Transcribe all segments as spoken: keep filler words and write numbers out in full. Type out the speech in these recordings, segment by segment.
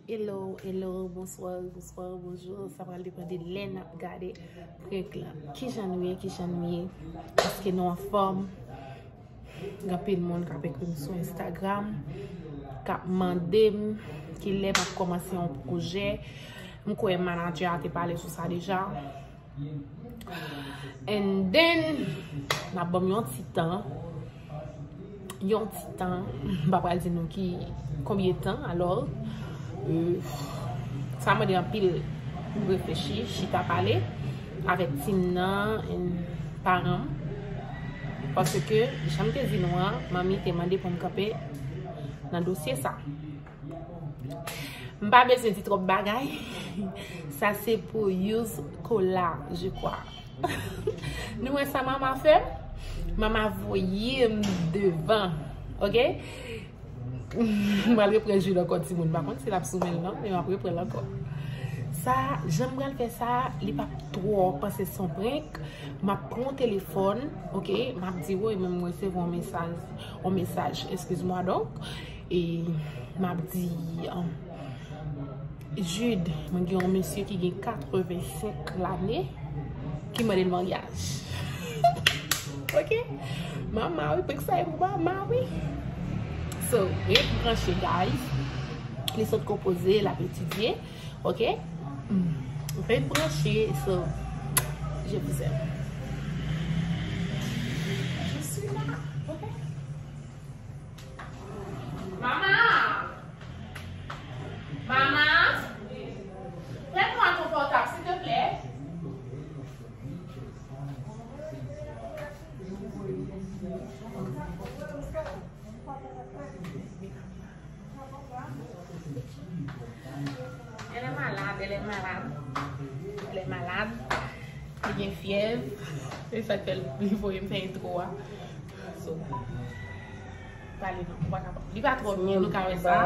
Hello, hello, bonswa, bonswa, bonjou. Sa pral depann de lè n ap gade prank lan. Kijan nou ye, kijan nou ye? Èske nou anfòm? Gen anpil moun k ap ekri m sou Instagram, k ap mande m kilè m ap kòmanse yon pwojè. M kwè manadjè a te pale sou sa deja. And then, n ap ban m yon ti tan. Yon ti tan. M pa pral di nou ki konbyen tan, alò, euh, sa mande anpil reflechi, chita pale avèk team nan, and paran m. Paske, jan m te di nou an, manmi te mande pou m kanpe nan dosye sa. M pa bezwen di twòp bagay. Sa se pou Yous Kola, je crois. Nou wè sa mama fè? Mama voye m devan, oke? M pral reprann Jude ankò, timoun. M pa konn si l ap sou men l non, men m ap reprann l ankò. Sa, jan m pral fè sa, li p ap twò panse se yon prank. M ap pran yon telefòn, oke? M ap di, woy, men m resevwa yon mesaj, yon mesaj, excuse-moi donc. E m ap di, um, Jude, mwen gen yon mesye ki gen katrevensenk lane ki mande l maryaj. Oke? Mama, wi, prank sa e pou mama, wi. So, ret branche, guys. Li sot konpoze, l ap etidye. Oke? Mm. Ret branche, so, je vous aime. Je suis là, oke? Mama! Mama! Prête-moi ton portable, s'il te plaît. Elle est malade, elle est malade. Elle est malade. Li gen fyèv. Se sa k fè li voye m fè entwo a. So, pale non, ou pa kapab. Li pa twò byen, nou ka wè sa.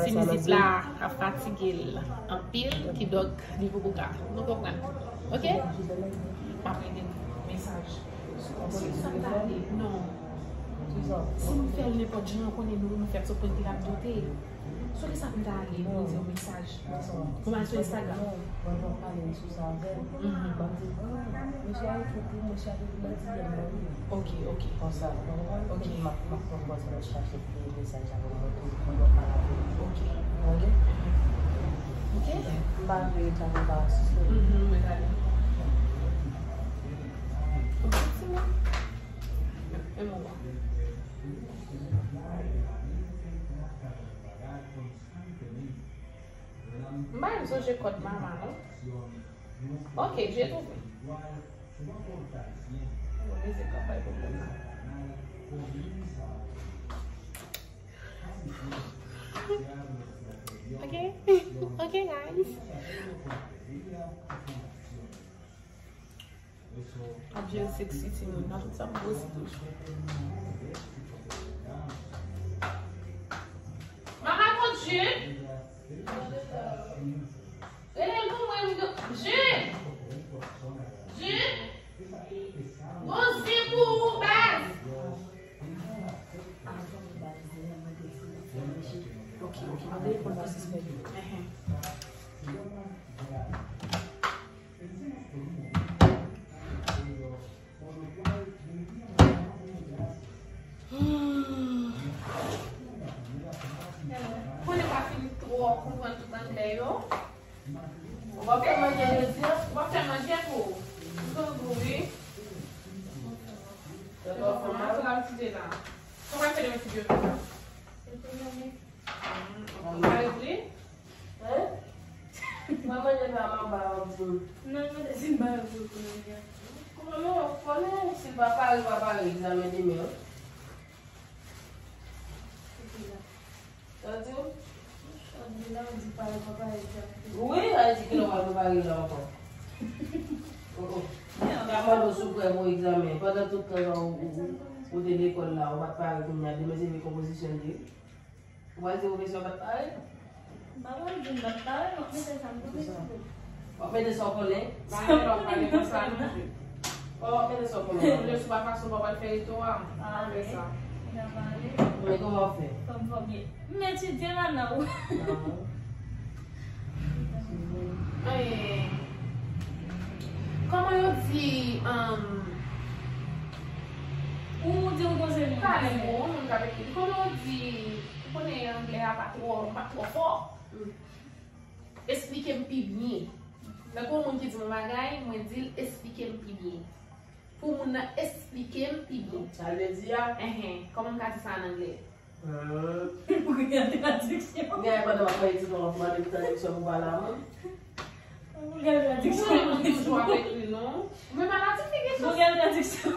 Si mizik la ap fatige l anpil, kidonk li poko ka. Nou konprann. Oke? M ap rete mesaj. Si sa m ta ale, non. Si m fè l nenpòt jan, konnen nou, nou fè sou pwen ki l ap dote. Sou ki sa pou m ta ale pou m di yon mesaj? Pou m al sou Instagram? Non, mwen pale sou sa avè l. Mhm. Mwen di, ah, mesye a ekri pou mwen, mesye a ekri pou mwen, di, mwen. Ok, ok. Konsa, ou konprann? Ok. M ap, m ap pran pòz mwen chache pou mesaj la pou mwen, pou, pou mwen pale avè l. Ok. Tande? Ok. M pa vle travay pa asiste. Mhm, mwen tande. Ok, timoun. E mwen. M pa menm sonje kòd mama non. Ok, j'ai trouvé. Bon, mizik la bay pwoblèm la. Ok. Ok, guys. Ap jere sexy timoun nan, tout sa m poze toujou. Mama konn Jude. Rele l pou mwen, Jude. Jude. Gon zen pou ou, baz. Ok, ok, mwen te konn pa sispann. Enhen. Hmm. Konnen pa fin twò konprann tout anglè yo. Ou pa fè manje jodi a? Ou pa fè manje pou ou? Ou fè gou, wi. Ou fè manje la, ou kite la. Sa w pral fè demen figi w la? Mwen manje pa manba anpil. Non, mwen te di m pa anpil kounye a. Kouman men w konnen si l pa pare, pa pare egzamen demen an? Sa w di w? Sa w di la, w di pare, pa pare egzamen demen. Wi, a di ki lè w pral prepare la ankò. Oh, oh. Yo ap mande w si w prè pou egzamen. Pandan tout tan sa ou, ou, ou te lekòl la, ou pa t pare kounye a, demen se vye konpozisyon l ye. Ou pral di pwofesè w pa t pare? M pa pral di m pa t pare, m ap mete sa m konnen sou kou. W ap mete sa w konnen? Bagay la w pale konsa non, Jude. Kòman w ap mete sa w konnen? Ou vle sou pa fason pa w pral fè reto a? Pale. Fè sa. Mwen kòman w fè? Fò m fòme. M etidye la nan ou. Ah. Di, um, ou di ou gon seri de talè, bon, moun k ap ekri. Konnen w di, ou konnen anglè a pa twò, m pa twò fò. Esplike m pi byen. Lè gon moun ki di m yon bagay, mwen di l esplike m pi byen. Pou moun nan esplike m pi byen. Sa vle di a? Enhen, kòman m ka di sa an anglè? Ou gen tradiksyon. Gen pandan w ap fè etid, w ap mande pou tradiksyon pou pale a moun. Ou gen tradiksyon. Ou toujou ap ekri non. Mwen pa la ti fi gen chans. Ou gen tradiksyon.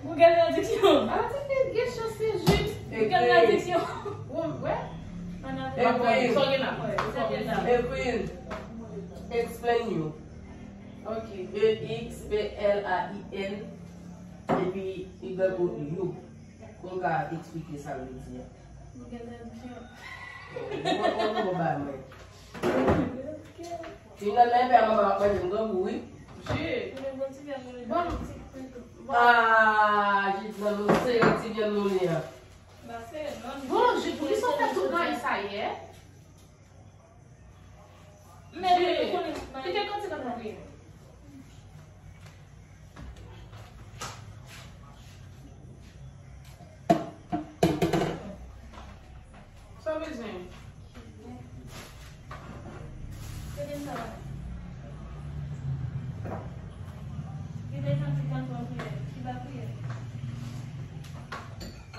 Ou gen tradiksyon. A la ti fi gen chans se jis. Ou gen tradiksyon. Bon, wè. Ekri. Sa w gen la. Ekri. Explain you. Ok. E X P L A I N. Epi Y O U. Pou m ka eksplike sa m vle di a. Mwen gen tradiksyon. Mwen konn yon nouvo bagay mwen. Vin nan men pè manman ap manje m grangou wi. Je. Bon. Ah, Jit nan nou se ti vyann nou li a. Bon, Jit, poukisa w fè tout mari sa yè? Men, kite kantik la pou mwen. Sa w bezwen?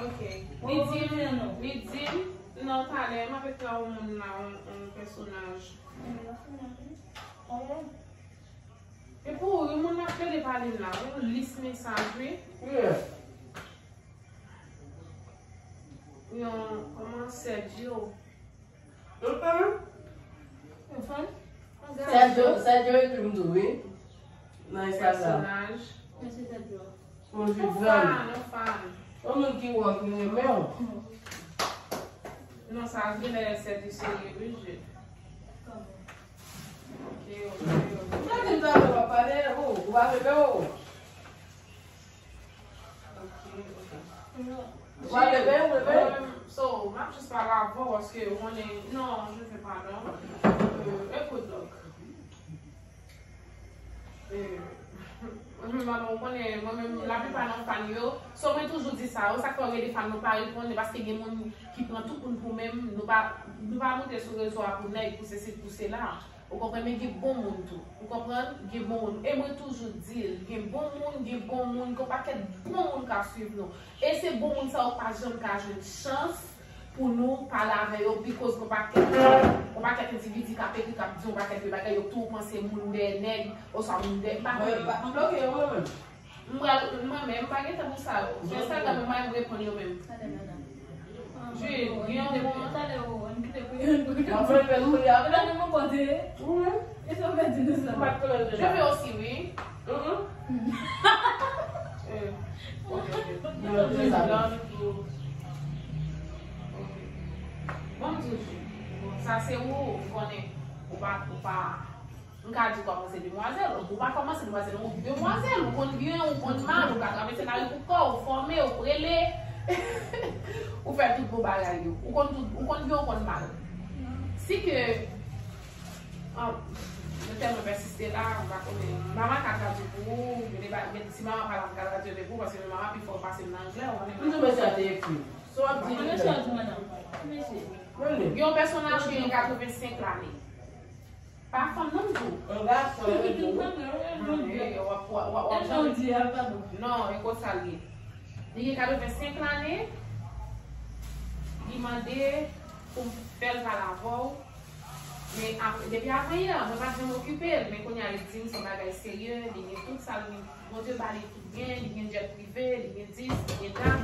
Ok. Li di m, li di m, non, talè, m ap ekri a yon moun la, yon, yon pèsonaj. E pou ou, yon moun ap plede pale m la, yon lis mesaj, wi. Yon, kòman, Sergio. Yon fan? Yon fan? Yon gason. Sergio, Sergio ekri m tou, wi. Nan Instagram. Pèsonaj. Mesye Sergio. Yon jèn. Yon fan, yon fan. Yon moun ki wè w, ki renmen w. Non, sa genlè sèvi serye, wi, je. Ok, ok, ok. Ou ta di m talè w ap pale, ou, ou pa rele w. Ok, ok. Ou pa rele, ou rele. Mwen menm, so, m ap jis pale avè w, paske ou konnen, non, je fais pas non. Euh, écoute donc. Eh, mwen menm, ou konnen, mwen menm, laplipa nan fan yo. So, mwen toujou di sa, wi, sa k fè w gen de fan nou pa reponn, se paske gen moun ki pran tout moun pou menm, nou pa, nou pa moute sou rezo a pou nèg, pou sesi, pou sela. Ou konprann, men gen bon moun tou. Ou konprann, gen bon moun. E mwen toujou di l, gen bon moun, gen bon moun, gen yon pakèt bon moun k ap swiv nou. E se bon moun sa yo pa janm ka jwenn chans pou nou pale avè yo, because gon pakèt, gon pakèt endividi k ap ekri, k ap di yon pakèt de bagay, yo tou panse moun dèyè nèg, oswa moun dèyè, m pa konnen. Mwen, m pa, m bloke yo, mwen menm. M pral, mwen menm, m pa gen tan pou sa yo. Sou Instagram, mwen pa menm reponn yo menm. Jude, gen yon bon. Talè, o, ann kite pou yo. M ap reponn pou li apre. Gade mwen pote. Wi. E sa w fè di nou sa? M pa t konnen deja. Je veux aussi, wi. Mm, mm. Eh, ok, ok. Non, se sa. Ok. Bon, m di w, bon, sa se ou, m konnen ou pa, ou pa, m ka di w kòmanse demwazèl, ou pa kòmanse demwazèl, ou demwazèl, ou konn byen, ou konn mal, ou ka travèse lari pou kò w, ou fòme, ou prele, ou fè tout bon bagay yo. Ou konn tout, ou konn byen, ou konn mal. Si ke Ah, mwen tèlman pèsiste la, m pa konnen. Mama ka tradui pou ou, gen de ba-, gen, si mama pa la, m ka tradui pou ou, paske mama pi fò pase m nan anglè, ou konnen. M di mesye a te ekri. So w ap di li. Mesye a di, madanm. Mesye. Gen yon pèsonaj ki gen katrevensenk lane. Pa fanm non, m di w. Yon gason, yon fanm. W ap, w ap, w ap, w ap. Non, e konsa l ye. Li gen katrevensenk lane. Li mande pou m fè l pale avè w. Men ap-, depi avan yè, mwen pa t janm okipe l, men kounye a li di m se yon bagay serye, li gen tout sa, li gen, Bondye ba li tout byen, li gen jet prive, li gen dis, li gen dam.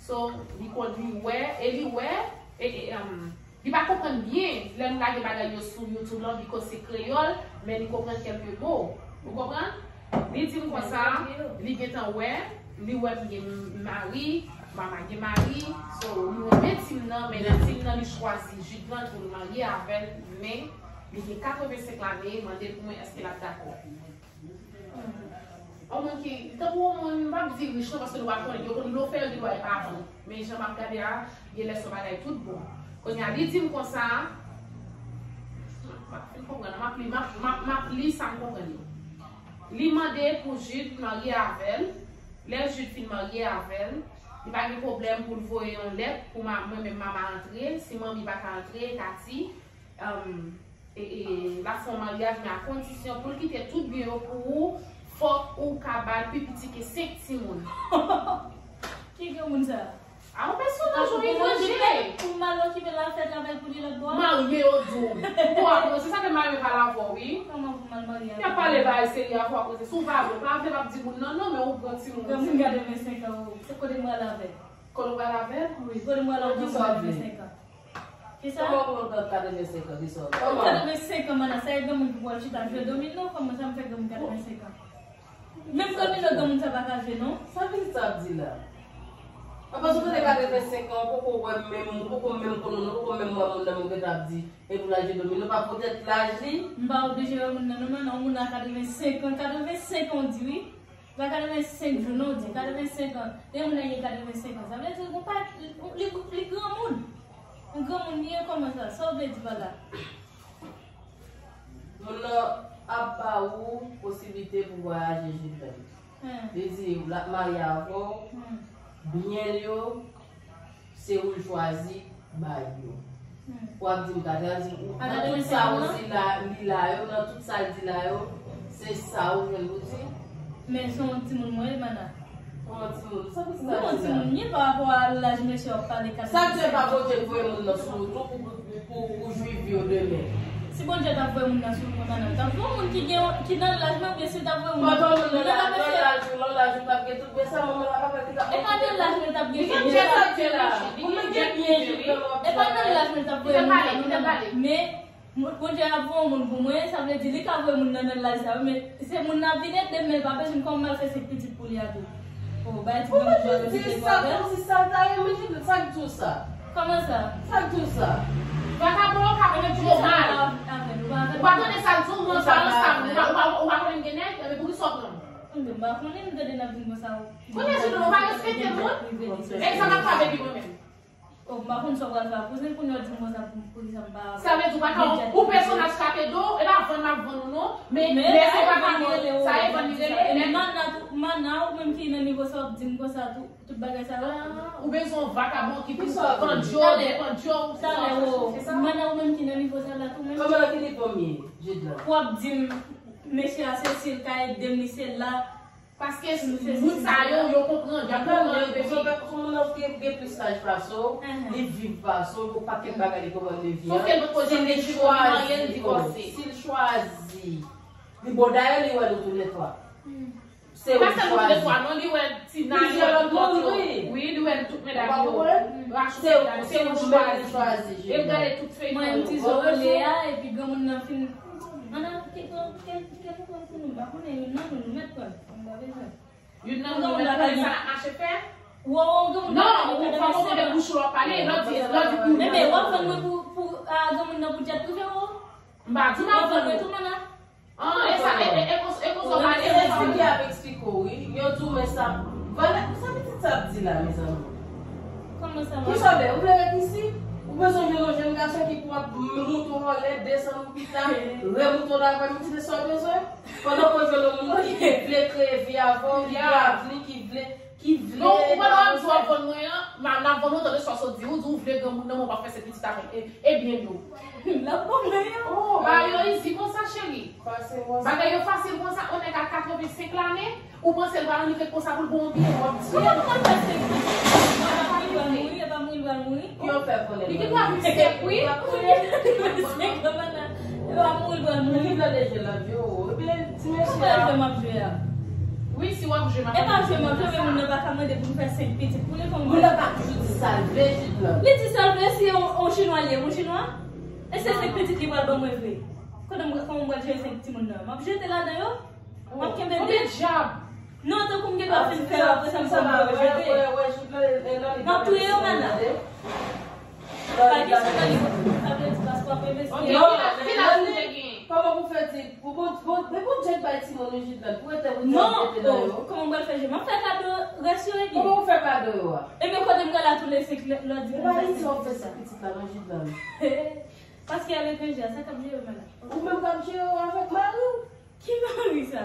So, li konn, li wè, e li wè, e, e, um, li pa konprann byen lè m lage bagay yo sou YouTube lan, because se kreyòl, men li konprann kèlke mo. Ou konprann? Li di m konsa, li gentan wè, li wè m gen mari, mama gen mari, so, li renmen team nan, men nan team nan, li chwazi Jude lan pou l marye avè l, men li gen katrevensenk lane, mande l pou mwen, èske l ap dakò? Yon moun ki, tankou yon moun, m p ap di rich non, paske nou pa konnen, yo konn blo fè yo, gen dwa e pa bon, men jan m ap gade a, genlè se yon bagay tout bon. Kounye a, li di m konsa, m ap fin konprann, m ap li, m ap, m ap, m ap li sa m konprann yo. Li mande pou Jude marye avè l. Lè Jude fin marye avè l, li pa gen pwoblèm pou l voye yon lèt pou ma, mwen menm mama antre. Si manmi pa ka antre, Tati, um, e, e, l ap fè yon maryaj, men a kondisyon pou l kite tout byen yo pou ou, fòk ou ka ba l pi piti ke senk timoun. Ki granmoun sa? A yon pèsonaj, yon etranje. Pou m al okipe l al fè travay pou li lòt bò a? Marye yo di w. Ou ap, se sa ke marye pral avè w, wi. Kòman pou m al marye avè l? Y ap pale bagay serye avè w, ap koze. Si w pa vle, w pa vle, p ap di moun nan non, men ou pran timoun. Granmoun katrevensenk an, o, se kote m pral avè l? Kote w pral avè l? Wi, kote m pral avè l, granmoun katrevensenk an. Kisa? Kòman pou moun katrevensenk an, kisa? Kòman? Katrevensenk an, mana, sa e granmoun pou pral chita jwe domino, kòman sa m fè granmoun katrevensenk an? Menm domino granmoun sa pa ka jwe non. Sa pitit sa ap di la? Apa sou kote katrevensenk an, ou poko wè menm, ou poko menm konnen, ou poko menm wè moun nan, ou gentan ap di, e pou l al jwe domino, pa poutèt laj li? M pa oblije wè moun nan non, men yon moun a katrevensenk an, katrevensenk an w di wi. Pa katrevensenk jou non, w di katrevensenk an. Lè moun nan gen katrevensenk an, sa vle di li, li, li granmoun. Yon granmoun li ye, kòman sa? Sa w vle di pa la? Moun nan ap ba ou posiblite pou vwayaje, Jude. Hmm. Li di l ap marye avè w, hmm, byen l yo, se ou l chwazi bay yo. Hmm. W ap di m katrevensenk, ou, nan tout sa ou di la, li la yo, nan tout sa l di la yo, se sa ou jwenn pou di? Men se yon timoun mwen ye, mana. Kòman timoun? Sa pitit sa di la? Yon timoun ye pa rapò a laj mesye w ap pale. Sa k di pa Bondye k voye moun nan sou ou tou pou, pou, pou, pou jwi vi w demen? Si Bondye t ap voye moun nan sou ou konsa, nan, t ap voye moun ki gen, ki nan laj mwen, oubyen si l t ap voye moun nan, nan laj ou, nan laj ou, t ap gen tout byen sa, manman la, papa ki t ap... E pa nan laj mwen, l t ap gen tout byen sa. Ou menm gen byen, Jude, e pa nan laj mwen, l t ap voye moun sa, non, non, non. Men, Bondye ap voye yon moun pou mwen, sa vle di li ka voye moun nan nan laj sa, men se moun nan ap vin ede m, men l pa bezwen, kòman m al fè senk pitit pou li a tou? O, bay ti granmoun jwa yo kite pou avè l. Ou pa di sa, kòmsi sa ta ye, men Jude, sa k di w sa? Kòman sa? Sa k di w sa? Vakabon yo ka pran timoun mal. Ou pa tande sa l di w, non, sa, sa, ou pa, ou pa, ou pa konnen m gen nèg, enben poukisa w pran m? Mwen menm m pa konnen, m tande n ap di m konsa. Kounye a, Jude, ou pa respekte moun. E sa m ap fè avèk li mwen menm? O, m pa konn sa w pral fè ak kouzen, kounye a w di m konsa pou, poukisa m pa... Sa vle di w pa ka, yon pèsonaj k ap ede w, e pa vann m ap vann ou non, men, men se pa ka vann, sa e vann li rele, men mana tou, mana ou menm ki nan nivo sa w ap di m konsa tou, tout bagay sa yo. Ah, ou bezwen yon vakabon ki pou pandye w, depandye w, se sa w ap chache, se sa? Mana ou menm ki nan nivo sa la tou menm. Kòman, nan ki nivo m ye, Jude la? W ap di m, mesye a se si l ka ede m, li se la. Paske moun sa yo, yo konprann, y ap konprann, yo bezwen. Sou moun nan gen, gen plis laj pase w, li viv pase w, gon pakèt bagay li konprann de vi a. Sòf ke l poko janm gen jis pou li marye, l divòse. Si l chwazi, li bon, dayè li wè nou toulètwa. Se ou ki chwazi. Pa sèlman toulètwa, non, li wè Tina, li wè tout lòt yo. Wi, li wè tout medam yo. Se ou, se ou menm ki chwazi. E l gade tout feyton yo. Mwen, m ti zo rele a, epi granmoun nan fin. Ann, kèt, kèt, kèt, kèt, nou pran pou nou, m pa konnen, youn nan nou, nou mèt pran. Youn nan nou mèt pale sa n ap mache fè? Non, ou fòk ou konnen bouch ou w ap pale, lè w di, lè w di pou... Enben, w ap vann mwen pou, pou, a, granmoun nan pou djèt prive w? M pa di w m ap vann ou. An, e sa, e, e, e konsa, e konsa w pale, e konsa w pale. Yo di w, men sa, valè, sa pitit sa ap di la, mezanmi? Kòman sa va? Kisa w vle? Ou vle ret isit? Ou bezwen jwenn yon jèn gason ki pou ap moute w anlè, desann ou pita, remoute w laprèmidi, se sa w bezwen? Pandan w bezwen yon moun ki vle kreye vi avè w, ki gen avni, ki vle, ki vle... Non, ou pa dwe ap di w ap vann mwen an, m a, n ap vann ou, tande sa w sot di, ou di w vle granmoun nan, men w p ap fè se pitit avè l. E, e byen dou. L ap vann mwen an. Oh, bagay yo izi konsa, cheri. Bagay yo fasil konsa, yon nèg a katrevensenk lane, ou panse l pral annik ret konsa pou l ba w yon biyè, w ap tiye l. Kòman pou mwen fè senk? Mwen pa mouri, e pa mouri, l pral mouri. Ki yo fè konnen? Li gen dwa vin sèk, wi. Senk an, e pa mouri, l pral mouri. Ki blòde je l ap jwe, o, ebyen, ti mesye a. Kòman fè m ap jwe a? Wi, si w ap jwe, m ap... E pa jwe, m ap jwe, men moun nan pa ka mande pou m fè senk pitit pou li, kòman? Moun nan pa toujou di sa l vle, Jude lan. Li di sa l vle, si yon, yon chinwa li ye, yon chinwa? E se senk pitit li pral ban mwen vre. Kote m, kòman m pral jere senk timoun nan? M ap jete ladan yo? M ap kenbe de. Konbyen dyab? Non, tankou m gen dwa fin fè yo, apre sa m pral jete. M ap touye yo, mana. Pa kesyon nan li, sa vle di paske w ap envesti. Kòman pou fè di, pou bon, bon, men bon Dye bay timoun yo, Jude lan, pou rete pou Dye rete nan yo. Non, kòman m pral fè jwe? M ap fè kado rès yo, epi. Kòman pou fè kado yo a? Ebyen, kote m pral la tou le senk lè, lè w di pou m fè senk pitit la? Pitit la, non, Jude lan. Paske aletranje a, sa k ap jere, mana. Ou menm k ap jere yo avèk mari w? Ki mari sa?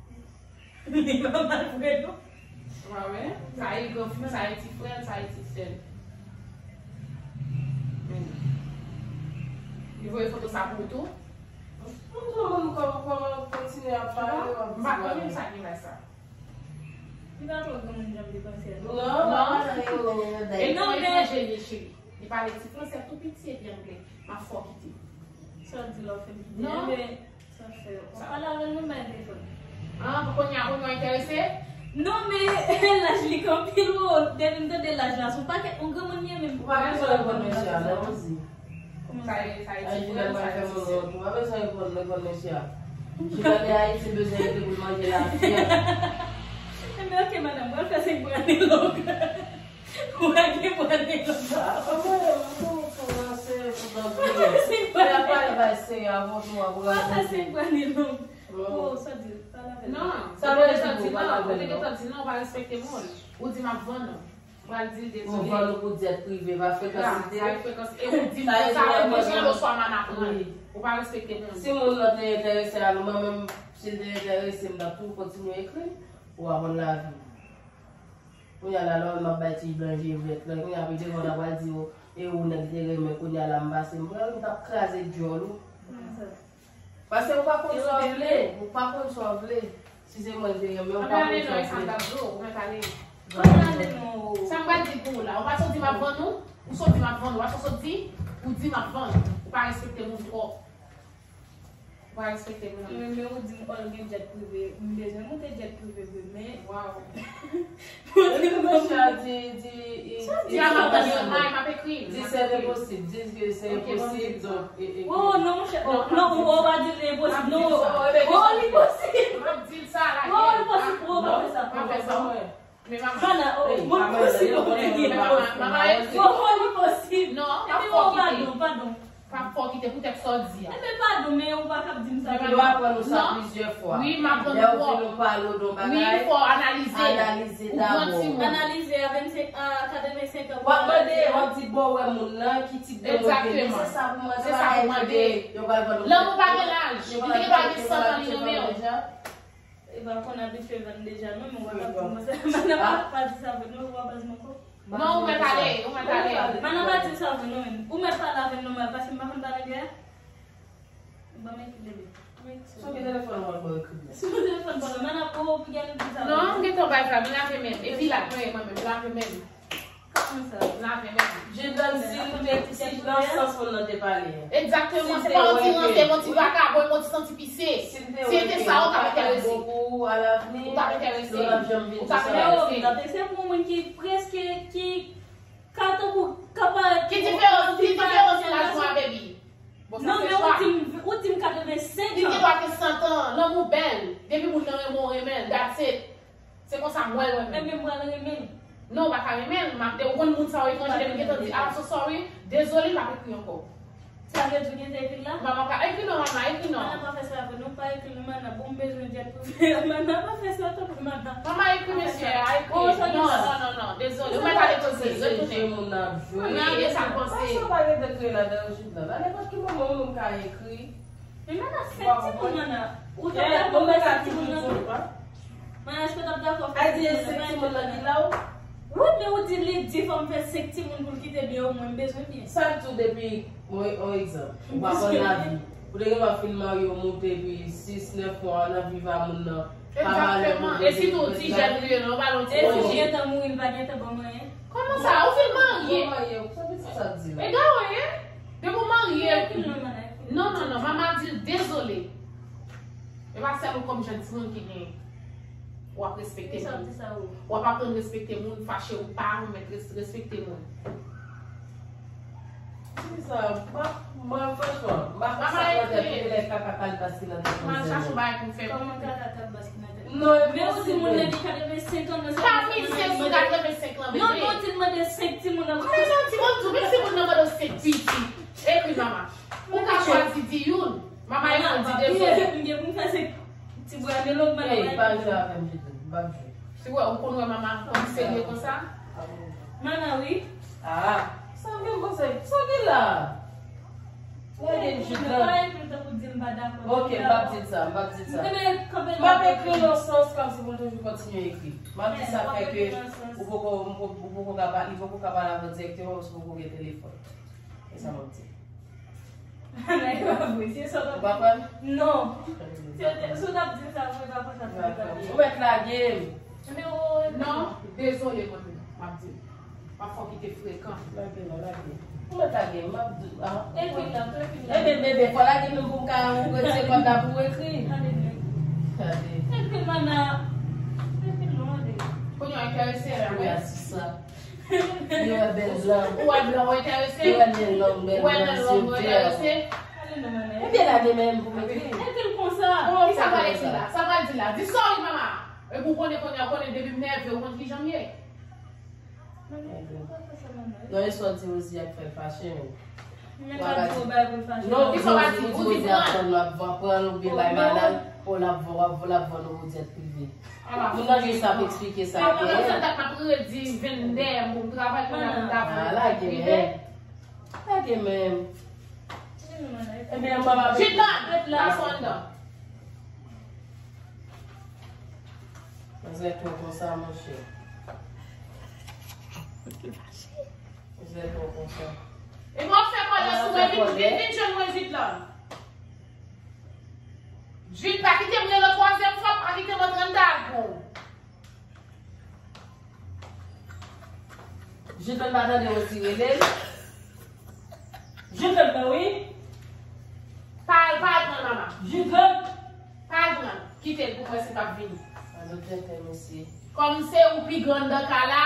Li pa mal vre non. Ou pa wè? Sa e gran frè, sa e ti frè, sa e ti sè. Li voye foto sa pou ou tou? Mwen tou, mwen kon- kon- kontinye ap pale, w ap di. M pa konn menm sa ki bay sa. Li pa twò granmoun jan m te panse a. Non, non, non, non. E non, men etranje li ye, cheri. Li pale ti fransè tou piti epi anglè. M ap fè w kite. Sa w di la w fè m kite? Non. Sa fè. W ap pale avè l menm bay telefòn. Ah, pou kounye a, kounye a w enterese? Non, men laj li k anpil, wo. Depi m tande laj la, se yon pakèt, yon granmoun li ye menm. Ou pa bezwen reponn mesye a, non, Rosie. Kòman sa? Sa e ti frè, sa e ti sè. Ou pa bezwen reponn, reponn mesye a. Jilande Ayiti bezwen rete pou l manje lavi a. Enben, ok, madanm, mwen fè senk bwa de long. Ou pa gen bwa de long. Ah, kòman yo, mwen tou kòmanse pou granmoun. Mwen fè senk bwa de long. Mwen fè senk bwa de long. Oh, sa di, pale avè l. Non, sa vle di non, ou te gentan di non, ou pa respekte moun. Ou di m ap vann ou. Ou pral di l dezole. Ou vann ou pou dyèt prive, pa frekansite. Ah, sa e frekans. E ou di m sa, e sa, mwen oswa m ann aprann. Wi. Ou pa respekte moun. Si moun nan te enterese a nou, mwen menm, si l te enterese m, m t ap toujou kontinye ekri. Ou aprann lavi. Kounye a la, lè w wè m ap bay ti blan je vèt la, kounye a, pi devan w ta pral di, o, e ou nèg te renmen, kounye a la, m pase, m pran, m t ap kraze djòl ou. Kòman sa? Paske ou pa konn sa w vle, ou pa konn sa w vle. Si se mwen ki te renmen, ou pa konn sa w vle. Ann ale non, e sa m t ap di w, ou mèt ale. Ann ale non. Sa m pral di pou ou la, ou pa sot di m ap vann ou, ou sot di m ap vann ou, ou pa sot di, ou di m ap vann ou, ou pa respekte moun twòp. Ou pa respekte moun. Men, men ou di m, ò, l gen djèt prive, m bezwen moute djèt prive vre, men. Waw. Mesye a di, di, di, di se enposib, di ke se enposib, donk, e, e, oh, non, monchè, oh, non, ou pa di l enposib, non, oh, li posib. M ap di l sa la. Oh, li posib, oh, pa fè sa. Pa fè sa. Mana, oh, li posib, oh, li posib. Non, pa fò kite. Padon, padon. Pa fò kite poutèt sa w di a. Enben, padon, men ou pa kab di m sa. Yo aprann nou sa plizyè fwa. Wi, m aprann nou. Lè yo di nou pale w de yon bagay, wi, fò analize. Analize dabò. Ou granmoun. Analize a vennsenk, a katrevensenk an. W ap mande, w ap di, bon, w wè moun nan, ki tip de moun ke li ye. Se sa pou mande. Yo pral vann nou. Lanmou pa gen laj. Li te gen bagay san tan li renmen w. E pa konn abitye vann deja non, men w pa di sa. Mana pa, pa di sa vre non, ou pa di m ankò. Non, ou mèt ale, ou mèt ale. Mana pa di sa vre non, men ou mèt pale avè m nòmal, paske m pa konn pale anglè. Ban m ekri bebe. Sou ki telefòn mwen pou ekri bebe? Sou telefòn pa mwen, mana pou ou pou gade di sa. Non, m gentan bay flag, m lave men m. Epi la, mwen, mwen menm, m lave men m. Kòman sa? Lave men m. Jilande, si l te, si nan sans moun nan te pale a. Egzakteman, se pa yon ti rante, yon ti vakabon, yon ti santi pise. Si l te wè ke ou pa t ap bon pou ou alavni, nou t ap enterese. Nou t ap janm vin di sa. Ou t ap enterese. Se pou moun ki prèske, ki ka tankou, ka parèt. Ki diferans, ki diferans laj mwen a baby? Bon, sa se chwa. Non, men ou di m, ou di m katrevensenk an. Li gen dwa gen san tan, lanmou bèl. Depi moun nan renmen w, renmen l, that's it. Se konsa m wè l mwen menm. Enben, m pral renmen l. Non, ou pa ka renmen l. M ap de, ou konn moun sa yo etranje, depi gentan di, "I'm so sorry, dezole, m ap ekri ankò." Sa vle di w gen te ekri l la? Mama pa ekri non, mama, ekri non. Mana pa fè sa avè nou, pa ekri l, mana, bon, m bezwen djèt prive. Mana pa fè sa, tanpri, mana. Mama ekri mesye a, ekri. Oh, sa non, non, non, non, dezole. Ou mèt ale koze, retounen. Moun nan ap jwe. Wi, e sa l panse. Sa pa gen de kreye ladan yo, Jidlan. Nan nenpòt ki moman, yon moun ka ekri. Men mana, sèk timoun, mana. Ou ta dakò fè sèk timoun nan tou? Mana, èske w t ap dakò fè sèk timoun nan? Wi, men ou di li di fò m fè sèk timoun pou l kite byen, omwen m bezwen byen. Sa l di w depi, yon, yon egzanp, ou pa konn lavi. Ou te gen dwa fin marye, w moute, epi sis, nèf mwa, w ap viv a moun nan. Pa malè, egzakteman. E si tou ti jèn li ye, non, pa lon ti. E si l gentan mouri, l pa gentan ban mwen anyen? Kòman sa? Ou fin marye? Ou marye, sa vle di sa di la? E gawo ye? Depi w marye. Non, non, non, mama di l dezole. E pa sèl ou kòm jèn timoun ki gen. W ap respekte moun. W ap aprann respekte moun, fache ou pa, ou mèt res-, respekte moun. Ki sa? Mwen, franchman, m pa konn sa nan tèt mwen, lè kaka kalbas ki nan tèt mwen. M al chache yon bagay pou m fè. Kòman kaka kalbas ki nan tèt mwen? Non, e posib. Men ou di moun nan gen katrevensenk an, nan sa. Pa fikse sou katrevensenk lan, bebe. Non, non, ou di l mande sèk timoun nan. Men non, timoun, tou, men si moun nan mande w sèk pitit. Ekri mama. Ou ka chwazi di youn. Mama, e fò di dezole. M gen pou m fè sèk ti bwa de lòt, mama. Ey, pa jwe avè m ditou. M p ap jwe. Si w wè, ou konn wè mama konn serye konsa? Mana, wi. Ah, sa vle m panse, sa gen la? Lage Jidlan. Ok, m p ap di l sa, m p ap di l sa. M ap ekri nan sans kòmsi pou l toujou kontinye ekri. M ap di sa fè ke ou poko, ou poko ka pa, li poko ka pale avè w dirèkteman paske ou poko gen telefòn. E sa m ap di. Nan, e pa vre. Se sa w t ap di. Ou pa kwè m? Non. Si w te, si w t ap di m sa vre, pa konsa pou m ta di. Ou mèt lage m. Non, dezole mwen menm, m ap di l. M ap fè w kite frekan. Lage non, lage. Ou mèt lage m, m ap di, ah. Ekri la, ekri la. Ebyen, bebe, fò lage menm pou m ka retire kòd la pou w ekri. Tande. Tande. Ekri l, mana. Ekri l non, tande. Kounye a enterese la, wi. Wi, a sisa. Li wè bèl lang. Ou wè blan ou enterese? Li wè nen long, bèl lang, zye vè. Ebyen, lage menm pou mete. Epi l konsa. Ki sa pral di la? Sa pral di la? Di sorry, mama. Epi w konnen, konnen, konnen depi m nève, ou konn kijan m ye. Non, e swa di Rosie ak fè l fache, men. Mwen pa di w bagay pou l fache. Non, non, di Rosie, ou di pran l. Ou di pran l, ou byen bay madanm, ou l ap vann, w ap vann, l ap vann ou pou djèt prive. Ala. Moun nan jis ap eksplike sa ke. Mwen menm sa dat m ap redi vin dèyè m pou m travay, kounye a pou m ta vann. Ah, lage menm. Lage menm. Ebyen, mwen ap. Jidlan, pase anndan. Manzè twò konsa, monchè. Manzè twò konsa. E mwen fè kòlè sou mwen, vin, vin, vin jwenn mwen, Jidlan. Jid, pa kite m rele w twazyèm fwa, pa kite m antre anndan ak ou. Jidlan pa tande Rosie rele l. Jidlan nan wi. Pa al, pa al pran l, mama. Jidlan. Pa al pran l. Kite l pou m wè si l p ap vini. An nou tenten, mesye. Kòm se ou pi gran anndan kay la,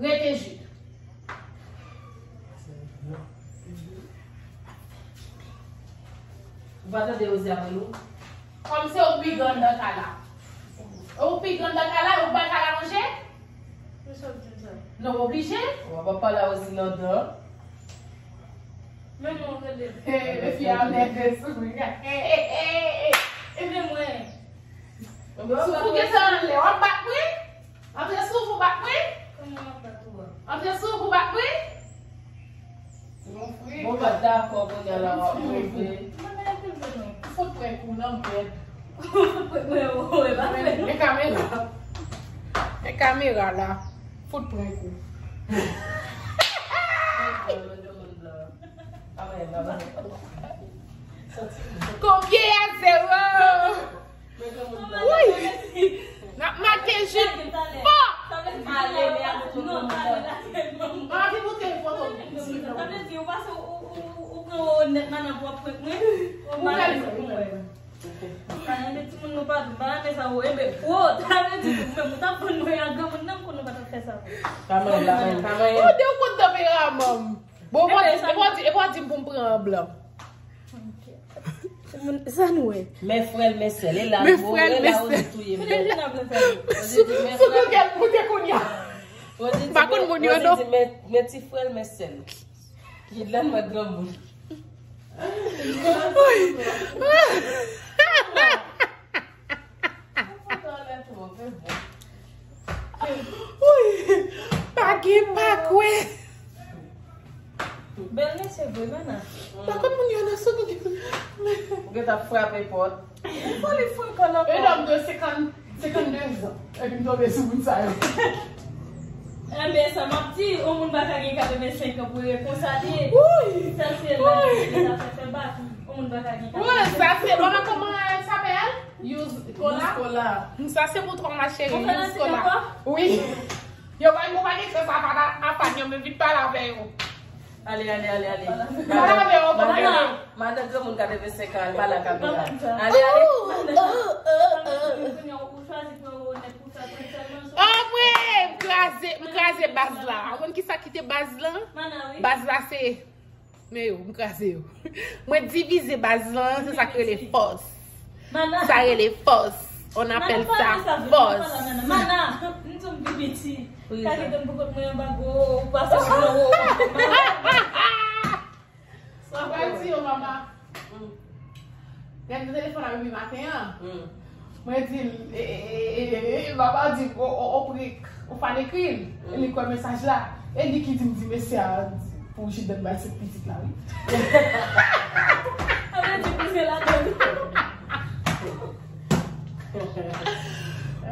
rete Jid. Ou pa tande Rosie ap rele w? Kòm se ou pi gran anndan kay la. Ou pi gran anndan kay la, ou bay kay la manje? Kisa w di sa? Non, oblije. Ou pa pale a Rosie nan dan. Men mwen rele. Hey, fi a nève sou mwen. Hey, hey, hey, hey. E men mwen. Si w gen sa nan lè, w ap bat mwen? Antre sou pou bat mwen? Kòman w ap bat ou a? Antre sou pou bat mwen? Bon, pa dakò kounye a la w ap move. Fout pran kou nan bèd. Fout pran kou, e pa fè. Men kamera. Men kamera la. Fout pran kou. Konbyen a zewo? Woy! N ap make Jid fò! Anvi moute foto. Sa vle di, ou pase, ou, ou, ou, ou pran ou nèt, mana pou w ap prank mwen. Ou bèl fè. Sa vle di, timoun nou pa, pa renmen sa, ou, enben, ou, sa vle di, ou menm, ou t ap vann mwen a granmoun nan, m konnen ou pa t ap fè sa. Ou de ou konn tanperaman m. Bon, e pa di, e pa di, e pa di m pou m pran an blan. Sa nou wè? Men frè l, men sè l. E la, men frè l, men sè l. Sou Google, moute kounye a. M pa konn moun yo, non. Men ti frè l, men sè l. Jidlan mwen granmoun. Wi. Pa gen pa kwe. Bèl mesye vre, Mana. Pa konn moun yo nan sou. Ou gen tan frape pòt. Fò li frekan nan kò. Yon nonm de senkant, senkannde zan. Epi m tonbe sou moun sa yo. Enben, sa m ap di, yon moun pa ka gen katrevensenk an pou rete konsa li ye. Wi! Sa se la, se la fè fè bak. Yon moun pa ka gen katrevensenk an. Wi, sa se, mama, comment elle s'appelle? Use Cola. Use Cola. Sa se pou twa, ma chérie. Use Cola. Wi. Yo pa, yo pa gen chans apa, apa, yo men vin pale avè yo. Ale, ale, ale, ale. Pale avè yo, pale avè yo. Madan granmoun katrevensenk an, al pale ak kamera. Ale, ale. Ou chwazi pran ou nèt pou fè pran sèlman. Ah, mwen, m kraze, m kraze baz la. Ou konn ki sa ki te baz la? Mana, wi. Baz la se Men yo, m kraze yo. Mwen divize baz lan, se sa k rele fòs. Sa rele fòs. On appelle ça force. Mana, m di w m pi piti. Ka kite m pou kont mwen anba gwo, ou pase mwen anwo. Sa pa di yo, mama. Lè m te telefòn avè li maten an, mwen di l, e, e, e, e, e, e, papa di m, o, o, o prik, ou pa ekri l. E li kwè mesaj la. E li ki di m di mesye a pou Jiden bay sèt pitit la, wi. Sa vle di kouzen la donn.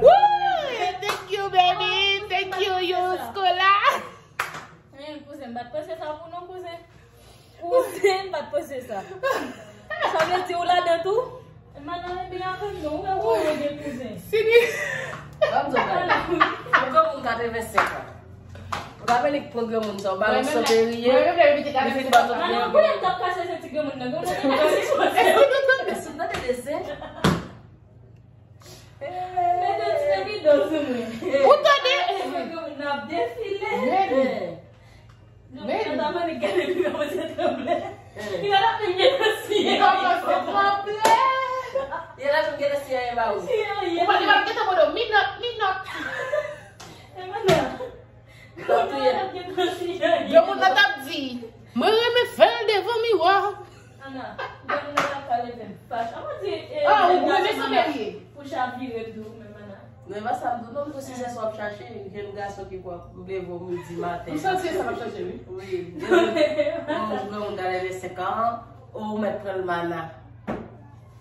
Woo! Thank you, baby. Thank you, Yuskola. Kouzen, m pa t panse sa pou nou, kouzen. Kouzen, m pa t panse sa. Sa vle di ou ladan tou? Madan, e byen avè m non, ou wè ou wè gen kouzen. Sini. Ban m di w bagay. Ou granmoun katrevensenk an. Ou ta vle li k pran granmoun sa, ou ba l yon santeriye, li vin ba l yon... Madan, kounye m t ap kache se ti granmoun nan, granmoun nan te kache sou... Eske w tande desen? Mete ti bebe dòl sou mwen. Ou tande? N ap defile. Meni. Meni. Nan ta mande gade pi kòmanse tranble. Li pa t ap menm gen nan siyen. Li kòmanse tranble. Li pa t ap menm gen nan siyen anyen ba ou. Siyen anyen. Ou pa, li pa t gentan mande w minòt, minòt. E madan. Yo moun nan t ap di, mwen renmen fè l devan miwa. Ana, gen moun nan t ap ka leve m fache. An mwen di, e, ah, ou renmen sanberye. Pou chavire m tou, men mana. Men pa sa m di w non, m di w si se sa w ap chache, jenn gason ki pran leve w midi maten. M santi se sa l ap chache, wi. Wi. Yon granmoun ka leve senk an, ou mèt pran l mana.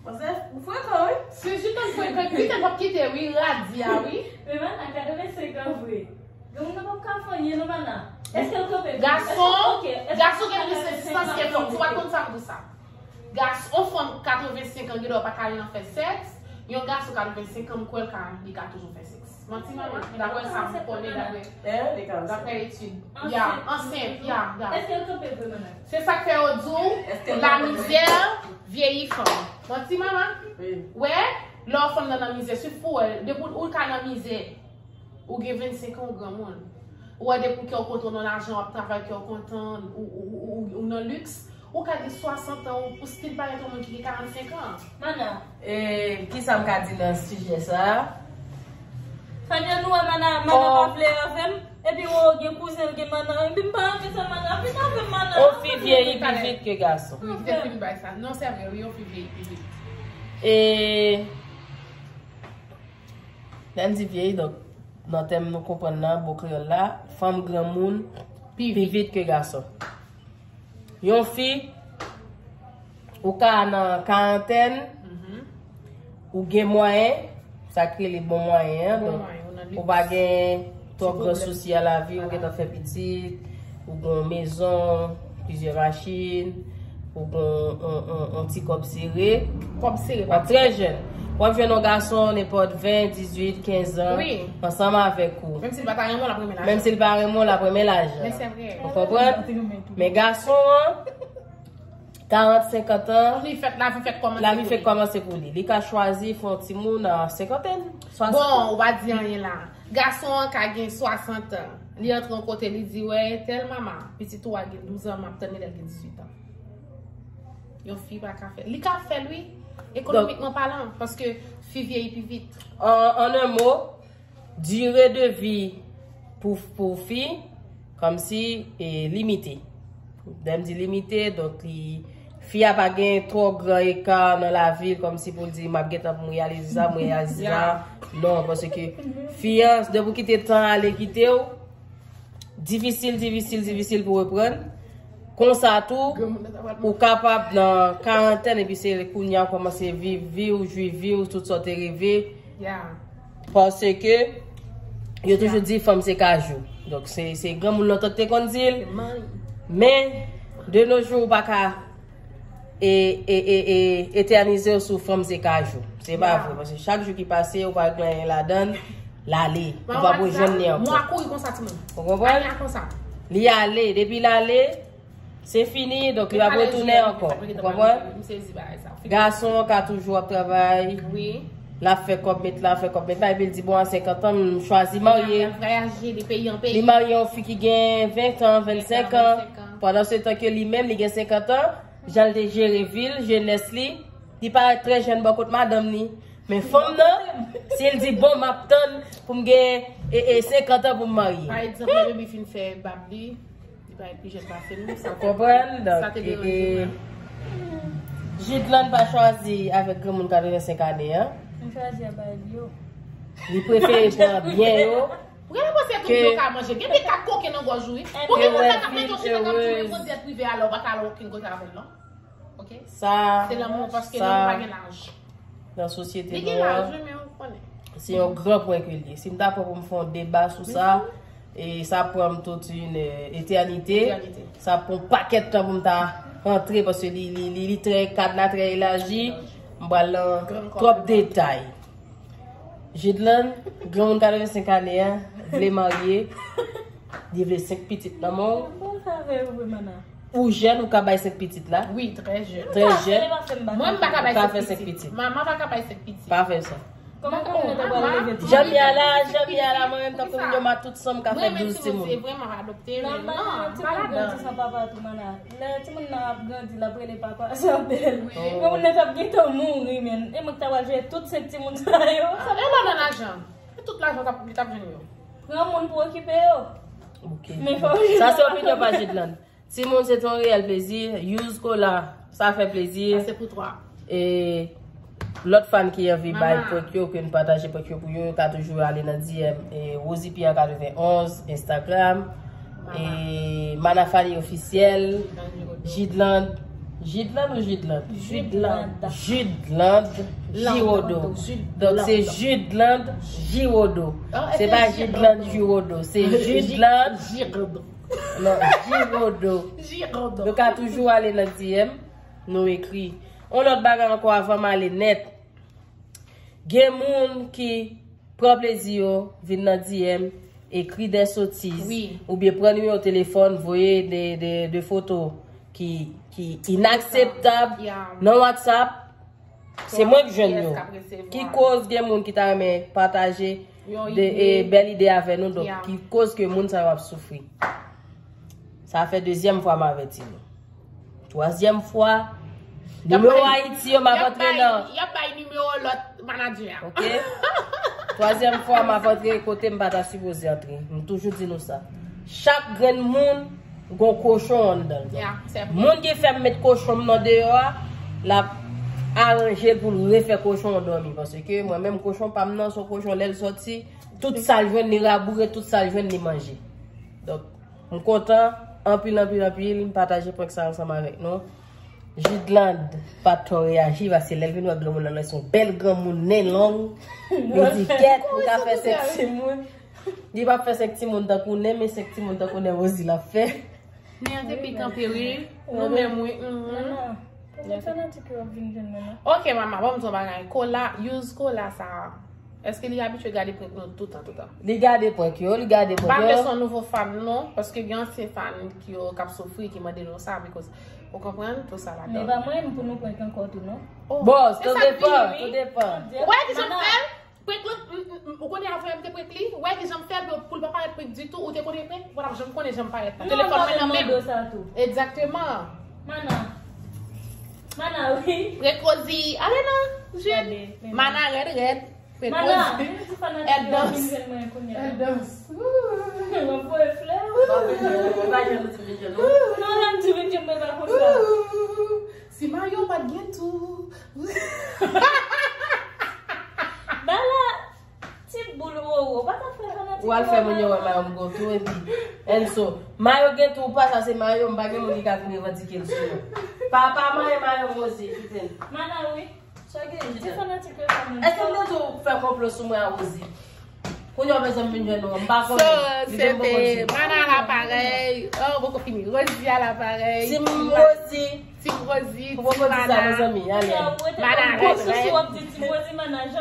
Manzè, ou frekan, wi. Si Jiden frekan, Jiden p ap kite, wi, radi a, wi. Men mana, katrevensenk an vre. Granmoun nan p ap ka fè anyen, non, mana. Èske l kanpe vre? Gason, gason gen plis rezistans ke fanm. Ou pa t konn sa m di sa. Gas, yon fanm katrevensenk an, gen dwa pa ka al nan fè sèks. Yon gason katrevensenk an, m kwè l ka, li ka toujou fè sèks. Manti, manman? Daprè sa m konnen, daprè, daprè etid. Ya, ansent, ya, ya. Èske l kanpe vre, manman? Se sa k fè yo di w, lamizè vyeyi fanm. Manti, manman? Wè, lè w fanm nan nan mizè, swiv pou wè, depi w ka nan mizè, ou gen vennsenk an, ou granmoun. Ou wè, depi w kè w kontan, w nan lajan, w ap travay, kè w kontan, ou, ou, ou, ou, ou nan liks, ou ka gen swasant an, ou, ou still parèt yon moun ki gen karannsenk an. Mana. E, kisa m ka di nan sijè sa a? Fanya, nou wè mana, mana pa vle avè m. Epi, ou gen kouzen, gen mana. Epi, m pa renmen sa mana. Vin avè m, mana. Yon fi vyeyi pi vit ke gason. Wi, li te fin bay sa. Non, se vre, wi, yon fi vyeyi pi vit. E, lè m di vyeyi, donk, nan tèm nou konprann nan, mo kreyòl la, fanm granmoun pi vit ke gason. Yon fi, ou ka nan karantèn, ou gen mwayen, sa k rele bon mwayen an, donk, ou pa gen twòp gran sousi a lavi, ou gentan fè pitit, ou gen yon mezon, plizyè machin, ou gen yon, yon, yon, yon ti kòb sere. Kòb sere, w ap trè jèn. W ap jwenn yon gason nenpòt ven, dizuit, kenz an, ansanm avèk ou. Menm si l pa ta renmen w, l ap renmen lajan. Menm si l pa renmen w, l ap renmen lajan. Men se vre. Ou konprann? Men gason an, karant, senkant an, li fèt, lavi fèt kòmanse pou li. Lavi fèt kòmanse pou li. Li ka chwazi fè yon timoun a senkantèn, swasant an. Bon, ou pa di anyen la. Gason an ka gen swasant an. Li antre yon kote, li di, wè, tèl mama, pitit ou a gen douz an, m ap tann li lè l gen dizuit an. Yon fi pa ka fè. Li ka fè l, wi, ekonomikman palan, paske fi vyeyi pi vit. An, an en mo, dire de vi pou, pou fi, kòmsi, e, limite. Lè m di limite, donk, li, Fi a pa gen twò gran eka nan lavi l, kòmsi pou l di, "M ap gentan pou m reyalize sa, m reyalize sa." Non, paske fi a, depi w kite tan ale kite w, difisil, difisil, difisil pou reprann. Konsa tou, ou kapab nan karantèn, epi se kounye a w kòmanse viv vi w, jwi vi w, tout sa w te reve. Paske yo toujou di fanm se kajou. Donk, se, se granmoun lontan ki te konn di l. Men, de nos jours, ou pa ka e, e, e, e, etènize w sou fanm se kajou. Se pa vre, paske chak jou ki pase, ou pa gen anyen ladan l, l ale. Ou pa pou jwenn li ankò. Mwa kouri konsa, timoun. Ou konprann? Li ale konsa. Li ale, depi l ale, se fini, donk li pa pou retounen ankò. Ou konprann? Gason an ka toujou ap travay. L ap fè kòb met la, fè kòb met la, epi l di, "Bon, a senkant an, m chwazi marye." Li marye yon fi ki gen ven an, vennsenk an. Pandan se tan ke li menm, li gen senkant an, jan l te jere vi l, jenès li, li parèt trè jèn bò kot madanm li. Men fanm nan, si l di, "Bon, m ap tann pou m gen, e, e, senkant an pou m marye." Pa egzanp, lè baby fin fè bab li, li parèt pi jèn pase nou. Ou konprann? Donk, e, e, Jidlan pa chwazi avèk granmoun katrevensenk ane an. M chwazi avèk yo. Li prefere pran byen yo. Ou genlè panse tout moun yo ka manje. Gen de kat koken nan gòj ou, wi. Ou gen moun sa k ap mete yon chita k ap di, "Mwen, Bondye prive a la, ou pa ka al okenn kote avè l, non." Ok? Sa, se lanmou, paske lanmou pa gen laj. Nan sosyete nou an, se yon gran pwen ke l ye. Si m ta pran pou m fè yon deba sou sa, e sa pran m tout yon, e, etènite. Sa pran yon pakèt tan pou m ta rantre, paske li, li, li, li trè, kad la trè elaji. M pral nan twòp detay. Jidlan, granmoun katrevensenk ane a, vle marye, li vle senk pitit nan men w. Ou jèn, ou ka bay senk pitit la. Wi, trè jèn. Trè jèn. Mwen, m pa ka bay senk pitit. Manman pa ka bay senk pitit. Pa fè sa. Kòman, kòman w te pral leve timoun? Jan m ye a la, jan m ye a la, mwen menm tankou m yo ma tout san m ka fè douz timoun. Mwen menm, timoun grandi san papa tou, mana. Lè timoun nan ap grandi, l ap rele papa, sa bèl. Granmoun nan t ap gentan mouri, men. E mwen k ta pral jere tout senk timoun sa yo. E lè nan lajan. E tout lajan t ap, li t ap jwenn yo. Pran moun pou okipe yo. Ok. Men fò. Sa se opinyon pa Jidlan. Timoun, se te yon reyèl plezi. Use kola, sa fè plezi. Sa se pou twa. E lòt fan ki anvi bay prank yo, ke n pataje prank yo pou yo, yo ka toujou ale nan D M, e, Rosie Pierre katrevenn onz, Instagram, e, Mana Fally Officiel, Jidland, Jidland ou Jidland? Jidland. Jidland Giraudot. Donk, se Jidland Giraudot. Se pa Jidland Giraudot, se Jidland. Non, Giraudot. Giraudot. Nou ka toujou ale nan D M, nou ekri. Yon lòt bagay ankò avan m ale nèt. Gen moun ki pran plezi yo, vin nan D M, ekri de sotiz, oubyen pran nimewo telefòn, voye de, de, de foto ki, ki inakseptab nan WhatsApp. Se mwen k jwenn yo. Ki koz gen moun ki ta renmen pataje de, e, bèl ide avè nou, donk ki koz ke moun sa yo ap soufri. Sa fè dezyèm fwa m avèti nou. Twazyèm fwa, nimewo Ayiti yo m ap antre nan. Y ap bay nimewo lòt manadjè a. Ok? Twazyèm fwa m ap antre kote m pa ta sipoze antre. M toujou di nou sa. Chak grenn moun gon kochon anndan l. Moun ki fè m met kochon m nan deyò a, l ap aranje l pou l refè kochon an dòmi. Paske mwen menm kochon pa m nan, se yon kochon lè l sòti, tout sa l jwenn li raboure, tout sa l jwenn li manje. Donk, m kontan anpil, anpil, anpil, m pataje prank sa ansanm avèk nou. Jidland pa twò reyaji, paske lè l vin wè granmoun nan, se yon bèl granmoun, nen long. Li di, "Kèt, m ka fè senk timoun." Li p ap fè senk timoun tankou nen, men senk timoun tankou nen Rosie l ap fè. Nen an te pi kanpe, wi. Nou menm, wi. Nan fanatik yo ap vin jwenn mwen, non. Ok, mama, ban m di yon bagay. Kola, use kola sa a. Èske li abitye gade prank nou toutan, toutan? Li gade prank yo, li gade prank yo. Pa vle se yon nouvo fan, non, paske gen ansyen fan ki yo k ap soufri, ki mande nou sa, because, ou konprann, tout sa ladan. Men pa mwen pou nou prank ankò tou, non. Bon, tout depan, tout depan. Ou wè ki jan m fè l? Prank lan, m, m, m, ou konnen avan m te prank li? Ou wè ki jan m fè l pou, pou l pa parèt prank ditou? Ou te konnen prank? Ou pa t ap janm konnen jan m parèt la. Telefòn mwen nan men m. Egzakteman. Mana. Mana, wi. Prank Rosie. Ale non, Jude. Mana rèd, rèd. Prank Rosie. Èl dans. Èl dans. Wou. Mwen voye flè. Non, lè m di vin jwenn ou. Non, lè m di vin jwenn mwen pa konsa. Si Fè moun yo wè mayo m gwo tou epi. Enso, mayo gen tou ou pa sa se mayo m, pa gen moun ki ka vin revandike l sou mwen. Papa mayo mayo m Rosie, kite l. Mana wi. Sa gen di fanatik yo sa menm. Èske m te di w fè konplo sou mwen a Rosie? Kounye a w bezwen m vin jwenn ou, m pa konnen. So, se te Mana la parèy. Oh, poko fini. Rosie a la parèy. Team Rosie. Team Rosie, Team Mana. Mana rèd rèd.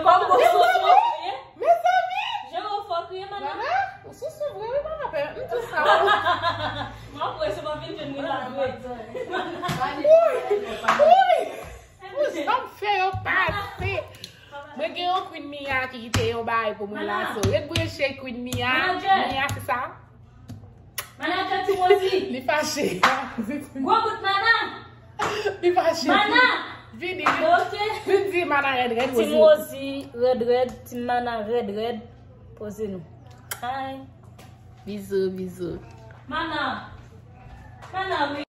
Kòm Rosie. Mezanmi! Jan w fò kriye, Mana? Mana, ou sousou vre wi, Mana, pè. M di sa. M ap wè si w ap vin jwenn mwen la vre. Wi! Wi! Pou jan m fè yo pase. Mwen gen yon Queen Mia ki kite yon bagay pou mwen la, so. Ret branche Queen Mia. Mia, se sa? Manager Timozi. Li fache. Gwo bout Mana. Li fache. Mana. Vini. Ok. Vin di Mana rèd rèd, poze. Timozi rèd rèd, Team Mana rèd rèd. Poze nou. Hi. Bizou, bizou. Mana. Mana, wi.